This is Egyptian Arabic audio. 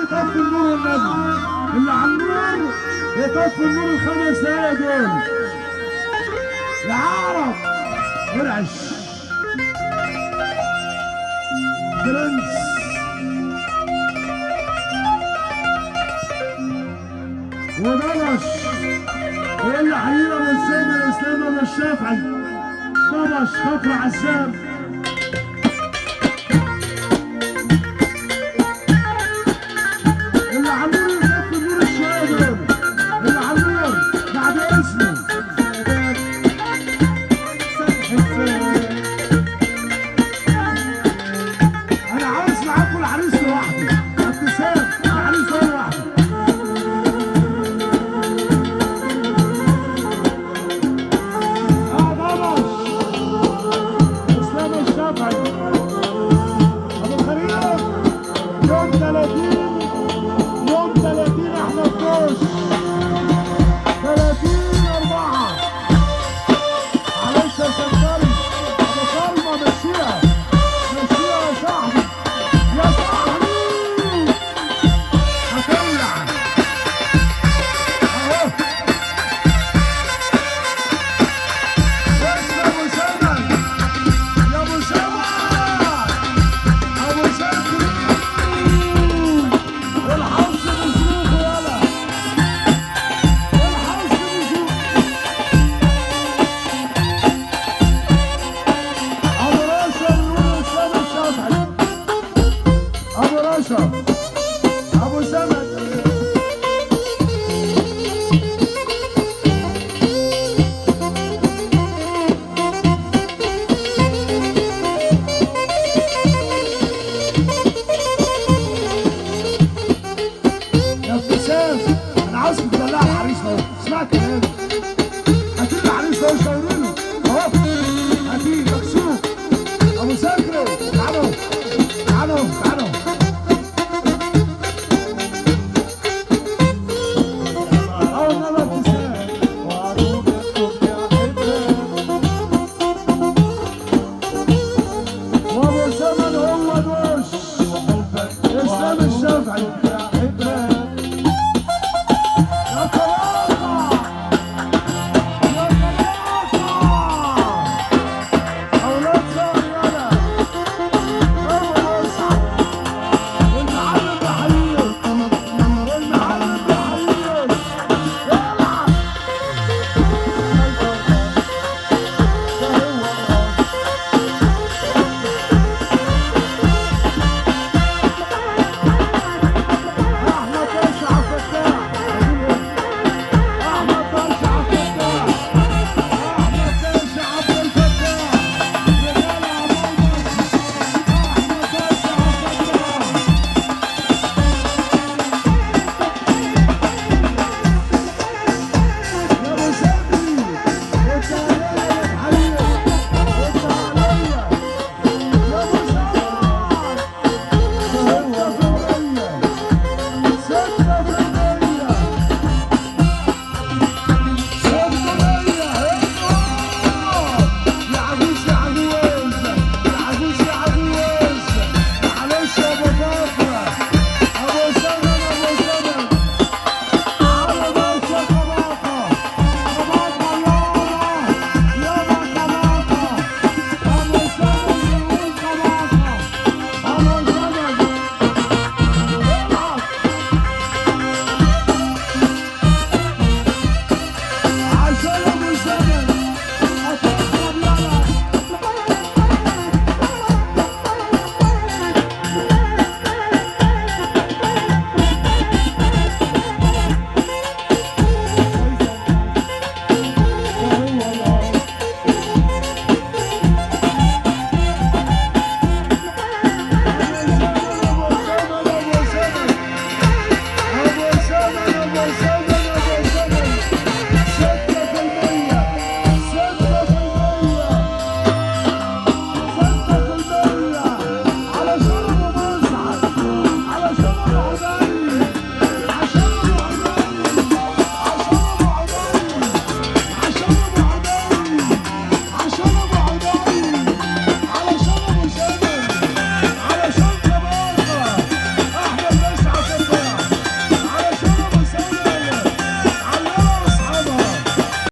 يطفي النور والنبي، اللي على النور يطفي النور الخمس دقايق دول. يا عرب ارعش برنس ودبش، واللي حيينا من سيدنا الاسلام ابو الشافعي دبش كفر عزام. اللي على النور يطفي النور الشويه دول، اللي على النور بعد اسمه. انا عاوز معاكم العريس لوحده، ابتسام العريس ده لوحده. اه دبش اسلام الشافعي ابو الخريف، يوم 30، يوم 30 احنا في دوش 30/4. معلش يا سنتري ابو سلمى، مشيها مشيها يا صاحبي يا صاحبي، هتولع اهو. اسم ابو سمك يا ابو سمك ابو سكري، والحظ بظروفه، يلا الحظ بظروفه. ابو رشا بيقول اسلام الشافعي، ابو رشا ابو سمك. يا ابتسام انا عاوزك تدلع العريس اهو، اسمع كلامي، هاتيلي العريس اهو، شاوريله اهو، هاتيه مكسوف. ابو سكري تعالوا تعالوا تعالوا. اهو النبي ابتسام، وابو سمن هو دوش اسلام الشافعي.